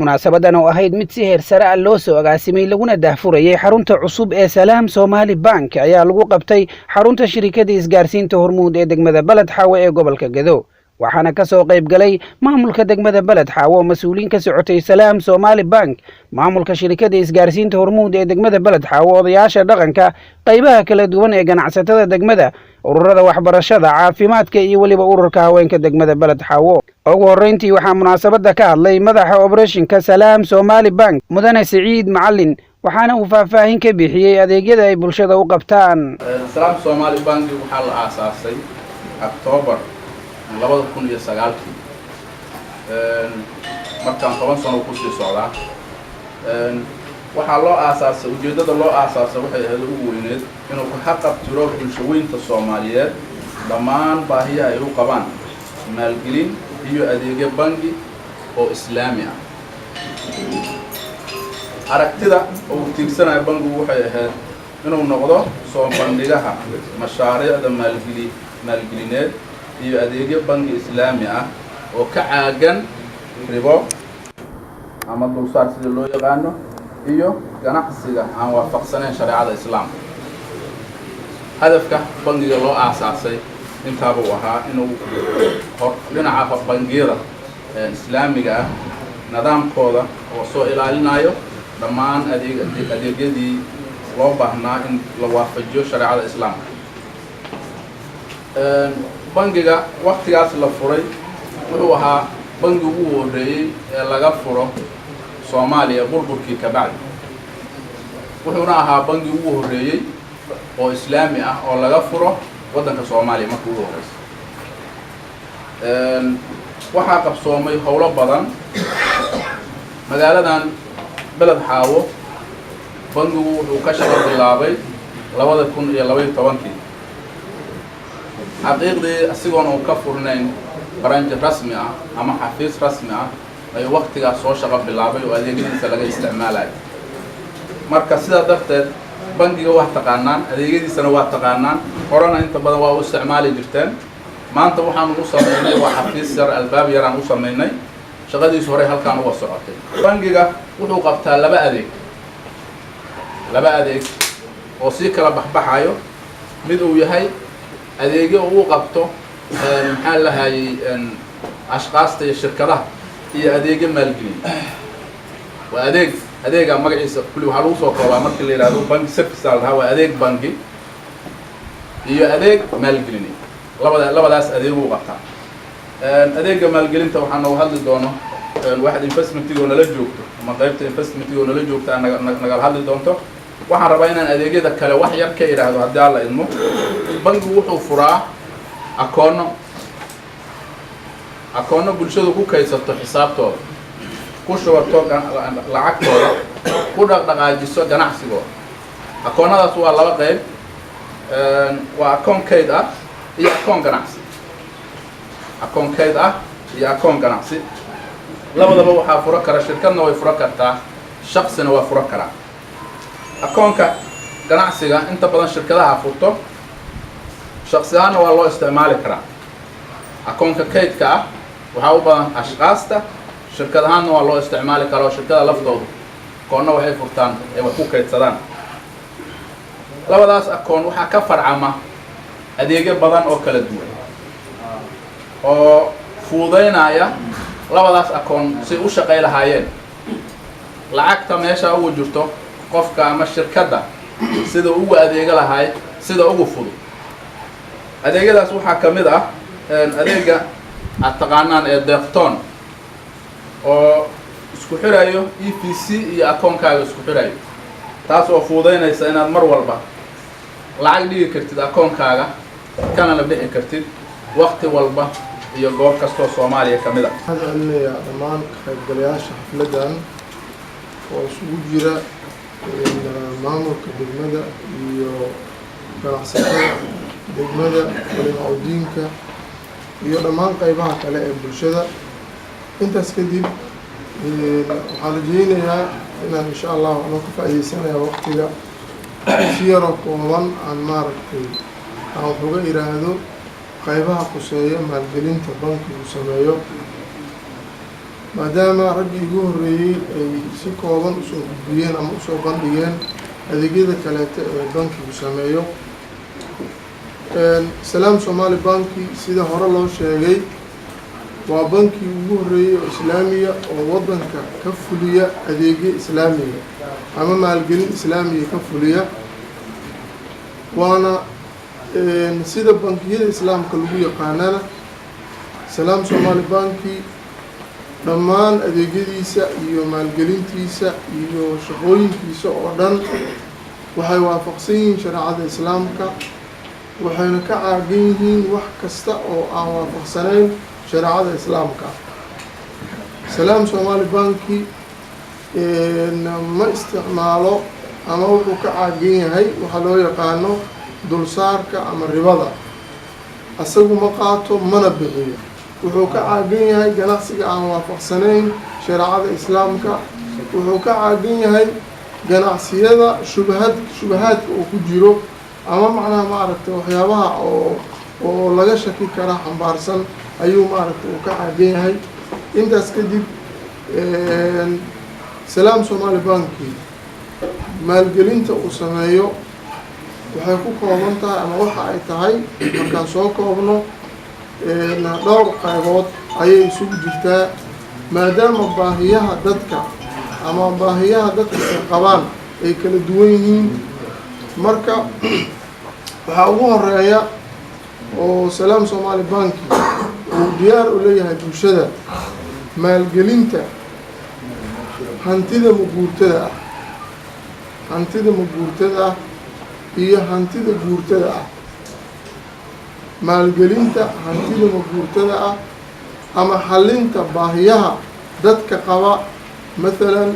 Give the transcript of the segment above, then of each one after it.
Munaasabadan oo ahayd mid si heer sare ah loo soo agaasimay, laguna daahfurayay xarunta cusub ee Salaam Somali Bank, ayaa lagu qabtay xarunta shirikada isgaarsiinta Hormuud ee degmada Baled Xaawe ee gobolka Gedo. Waxaana ka soo qayb galay maamulka degmada Beled Xaawo, mas-uuliyiin ka socotay Salaam Somali Bank, maamulka shirikada isgaarsiinta Hormuud ee degmada Beled Xaawo, odayaasha dhaqanka, qaybaha kala duwan ee ganacsatada degmada, ururada waxbarashada, caafimaadka iyo weliba ururka haweenka degmada Beled Xaawo. Ugu horreyntii waxaa munaasabadda ka hadlay madaxa operation-ka Salaam Somali Bank, Mudane Siciid Macalin, waxaana uu faahfaahin ka bixiyey adeegyada ay bulshada u qabtaan. Salaam Somali Banki waxaa la aasaasay Octoobar 2009-kii, markaan 10 sano kusii socdaa. Waxaa loo aasaasay, ujeeddada loo aasaasay waxay ahayd ugu weyneed inuu ka qabtiro bulshaweynta Soomaaliyeed dhammaan baahiyaha ay u qabaan maalgelin iyo adeegyo bangi oo Islaami ah. Aragtida uu tiigsanayo bangigu waxay ahayd inuu noqdo soo bandhigaha mashaariicda maalgelineed iyo adeegyo bangi Islaami ah oo ka caagan ribo ama dulsaar sida loo yaqaano iyo ganacsiga aan waafaqsanayn shareecada Islaamka. Hadafka bangiga loo aasaasay intaabuu ahaa, inuu dhinaca bangiyada Islaamiga ah nidaamkooda oo soo ilaalinayo dhammaan adeegyadii loo baahnaa in la waafajiyo shareecada Islaamka. Bangiga waktigaas la furay wuxuu ahaa bangi ugu horreeyey ee laga furo Soomaaliya burburkii ka bacdi, wuxuuna ahaa bangi ugu horreeyey oo Islaami ah oo laga furo waddanka Soomaaliya markii ugu horreysa. Waxaa qabsoomay howlo badan magaaladan Beled Xaawo. Bangigu wuxuu ka shaqo bilaabay 2012-kii. Xaqiiqdii, asigoon uu ka furnayn branch rasmi ah ama xafiis rasmi ah, ayuu waktigaas soo shaqo bilaabay oo adeegyadiisa laga isticmaalayo. Marka sidaa darteed bangiga waa taqaanaan, adeegyadiisana waa taqaanaan, horena inta badan waa u isticmaali jirteen. Maanta waxaanu u samaynay waa xafiis yar, albaab yaraan u samaynay, shaqadiisu horey halkaan uga socotay. Bangiga wuxuu qabtaa laba adeeg oo sii kala baxbaxayo. Mid uu yahay adeegyo uu qabto, maxaa lahayay, ashqaasta iyo shirkadaha, iyo adeegyo maalgelin. Waa adeega magaciisa kulli waxaa lagu soo koobaa markii la yidhahdo bank service la dhahaa, waa adeeg bangi iyo adeeg maalgelini. Labadaas adeeguu qabtaa. Adeega maalgelinta waxaa nooga hadli doono waxaad investment-igoo nala joogto ama qaybta investment-igoo nala joogta naga nagala hadli doonto. Waxaan rabaa inaan adeegyada kale wax yar ka idhaahdo haddii Alla idmo. Bangigu wuxuu furaa akoonno bulshadu ku kaydsato xisaabtooda, ku shubato lacagtooda, ku dhaqdhaqaajiso ganacsigooda. Akoonnadaas waa laba qayb: waa akoon kayd ah iyo akoon ganacsi. Akoon kayd ah iyo akoon ganacsi labadaba waxaa furo kara shirkadna way furo kartaa, shaksina waa furo karaa. Akoonka ganacsiga inta badan shirkadaha furto, shaksi ahaanna waa loo isticmaali karaa. Akoonka kaydka ah waxaa u badan ashqaasta, shirkad ahaanna waa loo isticmaali karaa oo shirkada laftoodu akoonna waxay furtaan ay wax ku kaydsadaan. Labadaas akoon waxaa ka farcama adeegyo badan oo kala duwan oo fuudaynaya labadaas akoon say u shaqay lahaayeen, lacagta meesha ugu jirto qofka ama shirkadda sida ugu adeega lahaay sida ugu fudud. Adeegyadaas waxaa ka mid ah adeega aad taqaanaan ee Deeqtoon oo isku xirayo EVC iyo akoonkaaga isku xirayo, taas oo fuudaynaysa inaad mar walba lacag dhigi kartid akoonkaaga, kana la bixi kartid waqti walba iyo goob kastoo Soomaaliya ka mid ah. Waxaan celinayaa dhammaan ka qaybgalayaasha xafladdan oo isugu jira maamulka degmada iyo ganacsatada degmada, culimaa udiinka iyo dhammaan qeybaha kale ee bulshada. Intaas kadib, waxaan rajeynayaa inaan insha Allahu anoo ka faa'iideysanaya waqtiga si yaroo kooban aan maaragtay aan wax uga iraahdo qeybaha quseeya maalgelinta bankigu sameeyo. Maadaama raggii igu horreeyey ay si kooban usoo gudbiyeen ama usoo bandhigeen adeegyada kaleeta ee bankigu sameeyo, Salaam Somali Banki, sida hore loo sheegay, waa bankii ugu horreeyey oo Islaamiya oo waddanka ka fuliya adeegyo Islaamiga ama maalgelin Islaamiga ka fuliya. Waana sida bankiyada Islaamka lagu yaqaanana, Salaam Somali Banki dhammaan adeegyadiisa iyo maalgelintiisa iyo shaqooyinkiisa oo dhan waxay waafaqsan yihiin shareecada Islaamka, waxayna ka caagan yihiin wax kasta oo aan waafaqsanayn shareecada Islaamka. Salaam Somali Banki ma isticmaalo ama wuxuu ka caagan yahay waxaa loo yaqaano dulsaarka ama ribada. Asagu ma qaato mana bixiyo. Wuxuu ka caagan yahay ganacsiga aan waafaqsanayn shareecada Islaamka. Wuxuu ka caagan yahay ganacsiyada shubahad shubahaadka uu ku jiro ama macnaha, maaragtay, waxyaabaha oo laga shaki karaa xambaarsan ayuu, maaragtay, uu ka caagan yahay. Intaas kadib, Salaam Somali Banki maalgelinta uu sameeyo waxay ku kooban tahay ama waxa ay tahay, markaan soo koobno, dhowr qaybood ayay isugu jirtaa. Maadaama baahiyaha dadka ama baahiyaha dadka ay qabaan ay kala duwan yihiin, marka waxaa ugu horeeya oo Salaam Somali Banki uu diyaar u leeyahay bulshada maalgelinta hantida maguurtada ah, hantida maguurtada ah iyo hantida guurtada ah. Maalgelinta hantida maguurtada ah ama xalinta baahiyaha dadka qaba, mathalan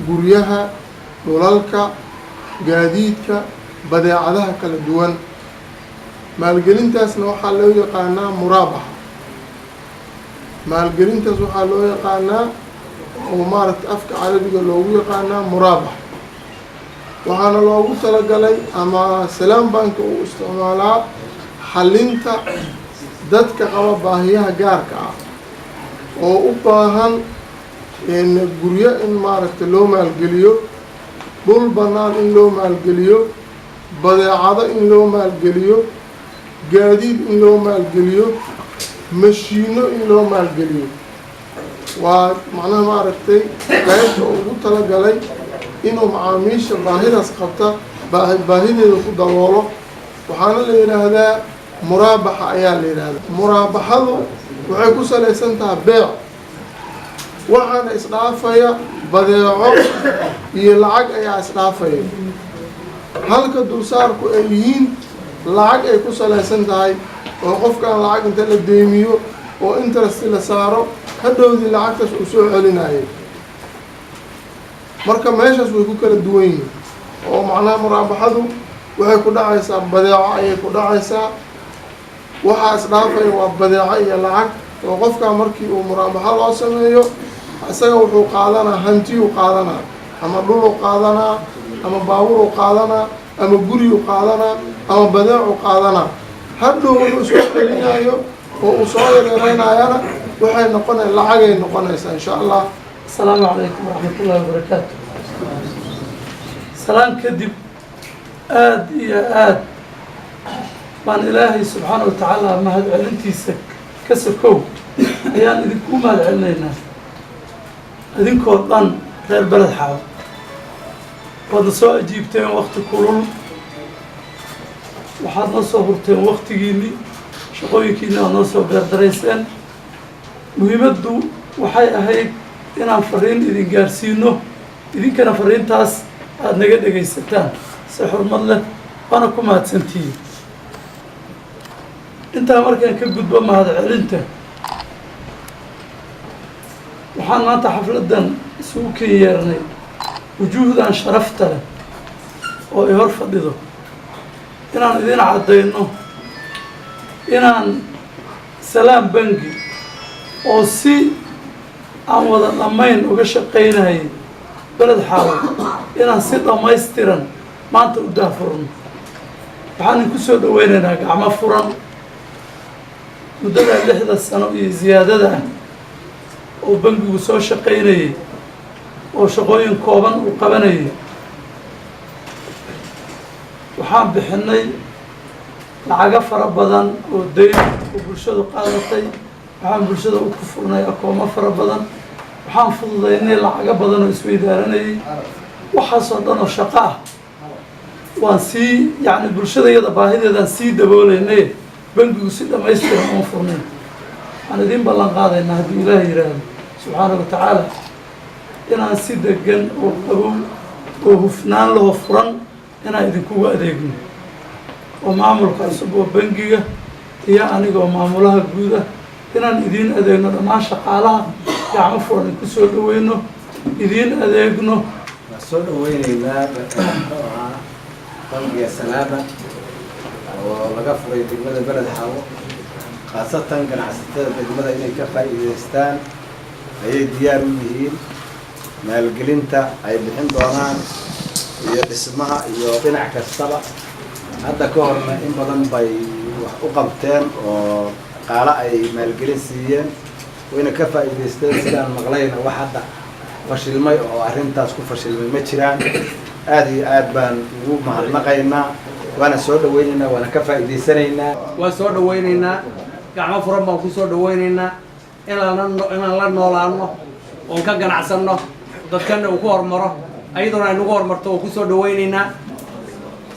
guryaha, dhulalka, gaadiidka, badeecadaha kala duwan. Maalgelintaasna waxaa loo yaqaanaa muraabaxa. Maalgelintaas waxaa loo yaqaanaa oo, maaragtay, afka Carabiga loogu yaqaanaa muraabax. Waxaana loogu talagalay ama Salaam Banka uu isticmaalaa xalinta dadka qaba baahiyaha gaarka ah oo u baahan guryo in, maaragtay, loo maalgeliyo, dhul bannaan in loo maalgeliyo, badeecado in loo maalgeliyo, gaadiid in loo maalgeliyo, mashiino in loo maalgeliyo. Waa macnaha, maaragtay, qaybta ugu talagalay inuu macaamiisha baahidaas qabta baahideeda ku daboolo. Waxaana la yidhaahdaa muraabaxa ayaa la yidhaahdaa. Muraabaxadu waxay ku salaysan tahay beec, waxaana isdhaafaya badeeco iyo lacag ayaa isdhaafaya, halka dulsaarku ay yihiin lacag ay ku salaysan tahay oo qofkaan lacag inta la deemiyo oo interest la saaro, hadhowdii lacagtaas uu soo celinayo. Marka meeshaas way ku kala duwan yihiin oo macnaha muraabaxadu waxay ku dhacaysaa badeeco ayay ku dhacaysaa. Waxaa isdhaafaya waa badeeco iyo lacag, oo qofkaa markii uu muraabaxo loo sameeyo, isaga wuxuu qaadanaa hantiyuu qaadanaa, ama dhuluu qaadanaa, ama baaburuu qaadanaa, ama guriyuu qaadanaa, ama badeecuu qaadanaa. Hadhow wuxuu soo celinayo oo uu soo yareereynayana waxay noqonay lacagay noqonaysaa, insha Allah. Asalaamu calaykum waraxmatullahi wabarakaatu. Salaan kadib, aada iyo aad baan Ilaahay subxaana wa tacaala mahad celintiisa ka sokow ayaan idinku mahad celinaynaa idinkoo dhan reer Beled Xaawo. Waadna soo ajiibteen wakti kulul, waxaad noo soo hurteen waktigiinni, shaqooyinkiinni waad noo soo beerdarayseen. Muhiimaddu waxay ahayd inaan fariin idin gaarsiino, idinkana fariintaas aada naga dhegaysataan si xurmad leh, waana ku mahadsantihiin. Intaa markaan ka gudbo mahad celinta, waxaan maanta xafladdan isugu ken yeernay wujuuhdan sharafta leh oo ay hor fadhido inaan idin caddayno inaan Salaam Bangi oo si aan wada dhammayn uga shaqaynayay Beled Xaawo inaan si dhammaystiran maanta u daahfurno. Waxaan idinku soo dhaweynaynaa gacmo furan. Muddada 6da sano iyo siyaadada ah oo bangigu soo shaqaynayay oo shaqooyin kooban uu qabanayay, waxaan bixinay lacago fara badan oo dayn oo bulshadu qaadatay. Waxaan bulshada u ku furnay akoomo fara badan. Waxaan fududaynay lacago badan oo isweydaaranayay. Waxaasoo dhan oo shaqo ah waan sii, yacni, bulshada iyada baahideedaan sii daboolaynay. Bangigu si dhammaystiran uma furnayn. Waxaan idiin ballan qaadaynaa, hadduu Ilaah yidhaahdo subxaana wa tacaala, inaan si degan oo qabow oo hufnaan laho furan inaan idinkugu adeegno, oo maamulka cusub oo bangiga iyo aniga oo maamulaha guud ah inaan idiin adeegno, dhammaan shaqaalaha gacmo furan ku soo dhaweyno, idiin adeegno. Waan soo dhaweyneynaa, muxuu ahaa, bangiga Salaama oo laga furay degmada Beled Xaawo. Khaasatan ganacsatada degmada inay ka faa'iidaystaan ayay diyaar u yihiin. Maalgelinta ay bixin doonaan iyo dhismaha iyo dhinac kastaba, hadda ka horna in badan bay wax u qabteen oo dhaqaalo ay maalgelin siiyeen, wayna ka faa'iidaysteen. Sidaan maqlayna, wax hadda fashilmay oo arrintaas ku fashilmay ma jiraan. Aada iyo aad baan ugu mahadnaqaynaa, waana soo dhaweynaynaa, waana ka faa'iidaysanaynaa. Waan soo dhawaynaynaa, gacmo furan baan ku soo dhawaynaynaa inaan la noolaano oon ka ganacsanno, dadkana uu ku hormaro, ayaduna ay nagu horumarto, oo ku soo dhawaynaynaa.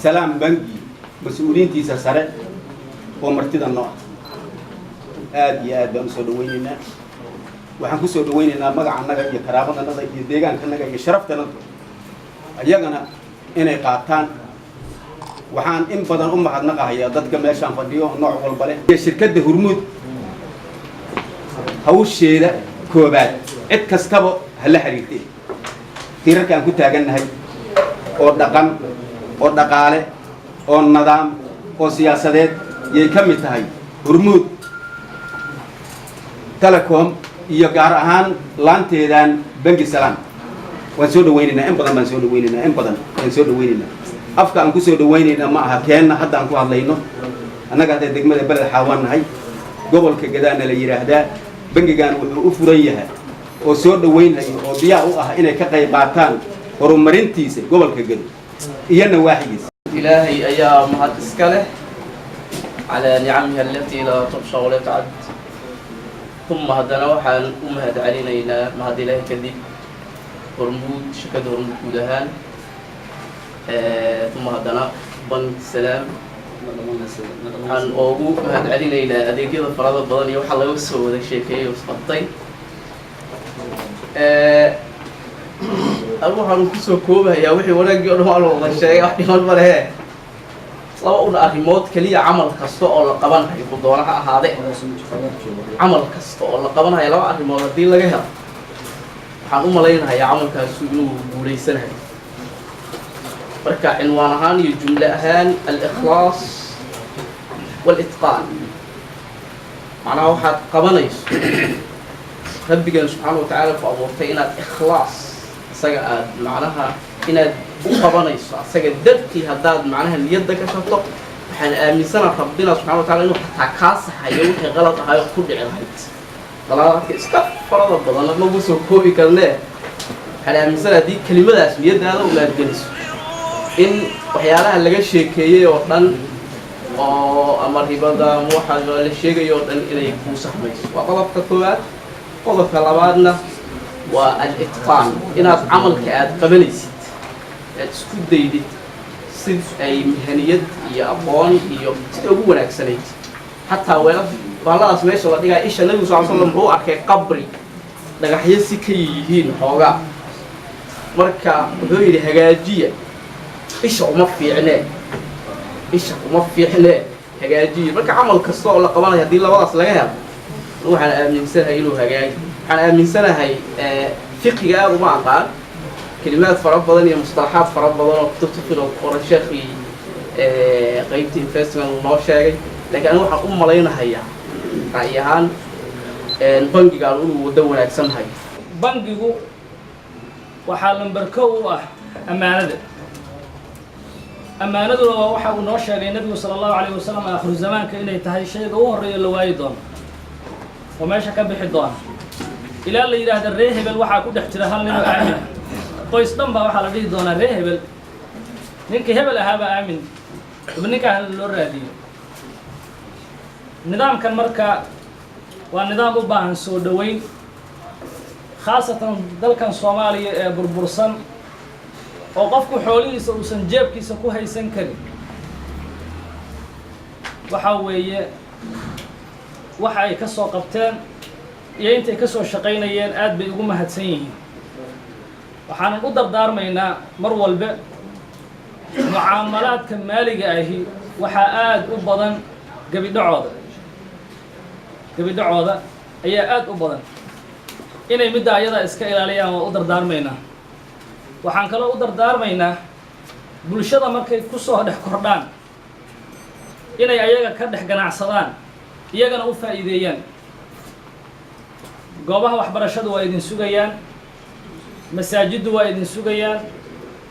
Salaam Bangi mas-uuliyiintiisa sare oo martida noo ah, aada iyo aad baan usoo dhawaynaynaa. Waxaan kusoo dhawaynaynaa magacannaga iyo karaamadannada iyo deegaankanaga iyo sharaftanada, ayagana inay qaataan. Waxaan in badan u mahadnaqahayaa dadka meeshaan fadhiyo nooc walba leh iyo shirkadda Hurmuud. Hawsheeda koobaad cid kastaba ha la xiriirtay, tiirarka aan ku taagannahay oo dhaqan oo dhaqaale oo nidaam oo siyaasadeed yay ka mid tahay Hurmuud Telecom iyo gaar ahaan laanteedan Bangi Salaam. Waan soo dhawaynaynaa, in badan baan soo dhawaynaynaa, in badan waan soo dhawaynaynaa. Afka aan ku soo dhawaynaynaa ma aha keenna hadda aan ku hadlayno. Annaga hadda degmada Beled Xaawaan nahay, gobolka Gadaana la yidhaahdaa. Bangigan wuxuu u furan yahay oo soo dhawaynhayo oo diyaar u ah inay ka qayb qaataan horumarintiisa gobolka Gado iyo nawaaxigiisa. Ilaahay ayaa mahad iska leh calaa nicamiha alatii laa tuxsa walaa tacad. Uma haddana waxaan u mahad celinaynaa, mahad Ilaahay kadib, Hormuud, shirkadda Hormuud guud ahaan, uma haddana Bank Salaam. Waxaan oogu mahad celinaynaa adeegyada farada badan iyo waxaa laga soo wada sheekeeyey oo isqabtay. Anigu waxaan kusoo koobahayaa wixii wanaaggii o dhan waa la wada sheegay, wax dhiman ma lehe. Laba un arrimood keliya. Camal kasta oo la qabanhayo, ku doona ha ahaade, camal kasta oo la qabanhayo, laba arrimood haddii laga helo, waxaan u malaynahayaa camalkaasu inuu guulaysanayo. Marka cinwaan ahaan iyo jumle ahaan, al-ikhlaas wal-itqaan. Macnaha, waxaad qabanayso Rabbigan subxaana wa tacaala ku abuurtay inaad ikhlaas isaga aad, macnaha, inaad u qabanayso asaga dartii, haddaad macnaha niyadda ka shabto, waxaan aaminsana Rabbina subxana wa tacala inuu xataa kaa saxayo wixii qalad ahayo ku dhici lahayd. Qaladaadka iska farada badan lama soo koobi karnee. Waxaan aaminsana haddii kelimadaas niyaddaada unaad geliso, in waxyaalaha laga sheekeeyey oo dhan oo ama ribada ama waxa la sheegayo oo dhan inay kuu saxmayso. Waa qodobka koowaad. Qodobka labaadna waa al-itqaan, inaad camalka aad qabanaysid aad isku daydid si ay mihaniyad iyo aqoon iyo sida ugu wanaagsanayd. Xataa weela baalladaas meesha la dhigaa, isha Nabigu sal slam wuxuu arkay qabri dhagaxyo si ka yihiin xoogaa. Marka wuxuu yidhi, "Hagaajiya, isha uma fiicnee, isha uma fiicnee, hagaajiya." Marka camal kasta oo la qabanayo haddii labadaas laga helo, waxaan aaminsanahay inuu hagaagi. Waxaan aaminsanahay, fiqiga aada uma aqaan, kelimaad fara badan iyo mustalaxaad fara badan oo kutubta fiqi qoran sheekhii qeybta investment uu noo sheegay, lakiin anigu waxaan u malaynahayaa ra'yi ahaan bangigaan inuu waddo wanaagsan hayo. Bangigu waxaa lamber kow u ah ammaanada. Ammaanaduna waa waxa uu noo sheegay Nebigu sala Allahu alayh wasalam aakhiru zamaanka inay tahay shayga u horreeya la waayi doono. Oo meesha ka bixi doona ilaa la yidhaahda ree hebel waxaa ku dhex jira hal nin oo aamin ah. Qoys dhan baa waxaa la dhihi doonaa ree hebel, ninkii hebel ahaabaa aamin, ama ninkaan loo raadiyo. Nidaamkan marka waa nidaam u baahan soo dhoweyn, khaasatan dalkan Soomaaliya ee burbursan oo qofku xoolihiisa uusan jeebkiisa ku haysan karin. Waxaa weeye waxa ay ka soo qabteen iyo intay ka soo shaqaynayeen aad bay ugu mahadsan yihiin. Waxaanan u dardaarmaynaa mar walbe mucaamalaadka maaliga ahi waxaa aad u badan gebidhacooda, gebidhacooda ayaa aad u badan. Inay midda ayadaa iska ilaaliyaan waa u dardaarmaynaa. Waxaan kaloo u dardaarmaynaa bulshada markay ku soo dhex kordhaan inay ayaga ka dhex ganacsadaan, iyagana u faa'iideeyaan. Goobaha waxbarashadu waa idin sugayaan, masaajiddu waa idin sugayaan,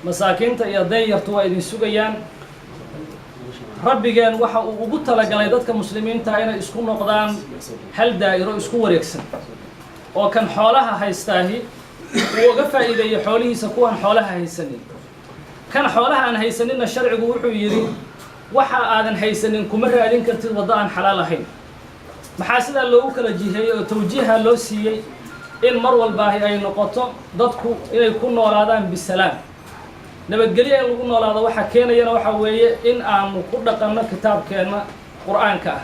masaakiinta iyo danyartu waa idin sugayaan. Rabbigeen waxa uu ugu talagalay dadka muslimiinta inay isku noqdaan hal daa'iro isku wareegsan, oo kan xoolaha haystaahi uu uga faa'iideeyo xoolihiisa kuwan xoolaha haysanin. Kan xoolaha aan haysaninna sharcigu wuxuu yidhi: waxa aadan haysanin kuma raadin kartid waddo aan xalaal ahayn. Maxaa sidaa loogu kala jiheeyey oo tawjiiha loo siiyey? In mar walbaahi ay noqoto dadku inay ku noolaadaan bisalaam, nabadgelyo in lagu noolaado. Waxaa keenayana waxaa weeye in aanu ku dhaqanno kitaabkeenna Qur-aanka ah.